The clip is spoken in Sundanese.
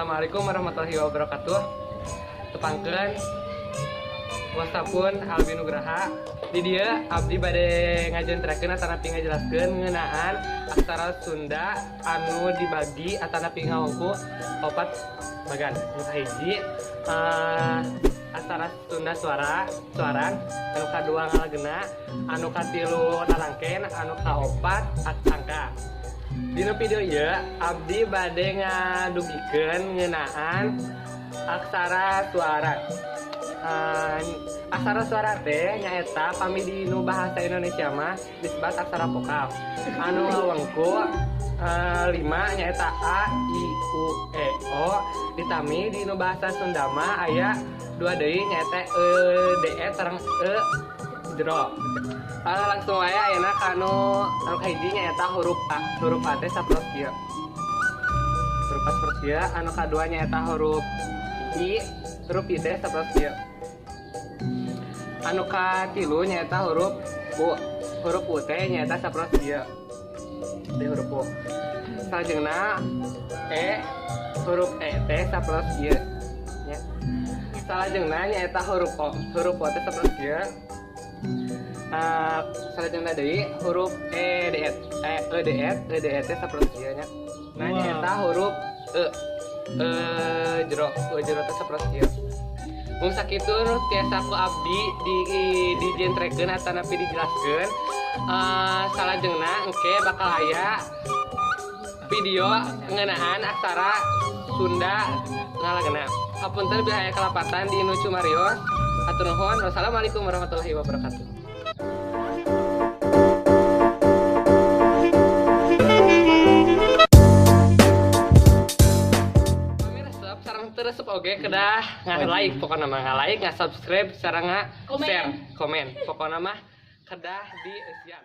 Assalamualaikum warahmatullahi wabarakatuh. Tepangkeun wasta pun Albi Nugraha. Di dieu abdi bade ngajentrekeun atanapi ngajelaskeun ngeunaan aksara Sunda anu dibagi atanapi ngawengku opat bagan. Nu kahiji aksara Sunda suara suaran, anu kadua ngalagena, anu katilu lalangken, anu kaopat angka. Dina video ieu abdi bade ngadugikeun ngeunaan aksara suara. Aksara suara teh nyaeta pami di nu bahasa Indonesia mah disebut aksara vokal. Anu ngawengku lima nyaeta A, I, U, E, O. Ditami di nu bahasa Sunda mah aya dua deui nyaeta E, D, E sareng E jero. Langsung wae ayeuna ka anu anu kahiji nyaeta huruf A. Huruf A teh sapertos ieu. Huruf A sapertos ieu, anu kadua nyaeta huruf I, huruf I teh sapertos ieu. Anu katilu nyaeta huruf U. Huruf U teh nyaeta sapertos ieu. Di huruf U. Salajengna E, huruf E teh sapertos ieu. Nya. Salajengna nyaeta huruf O. Huruf O teh sapertos ieu. Salajengna deui huruf E D E E E D E E D E teh sapertos ieu nya. Nah, nyaeta huruf E. E jero, E jero teh sapertos ieu. Mung sakitu nu tiasa ku abdi di dijentrekeun atanapi dijelaskeun. Salajengna engke bakal aya video ngeunaan aksara Sunda ngalagena. Hapunten bilih aya kalepatan di nu cumarios. Hatur nuhun. Wassalamualaikum warahmatullahi wabarakatuh. Pami resep sareng teu resep oge kedah nga-like, pokona mah nga-like, nga-subscribe, sareng nga-share, komen. Pokona mah kedah di eusian.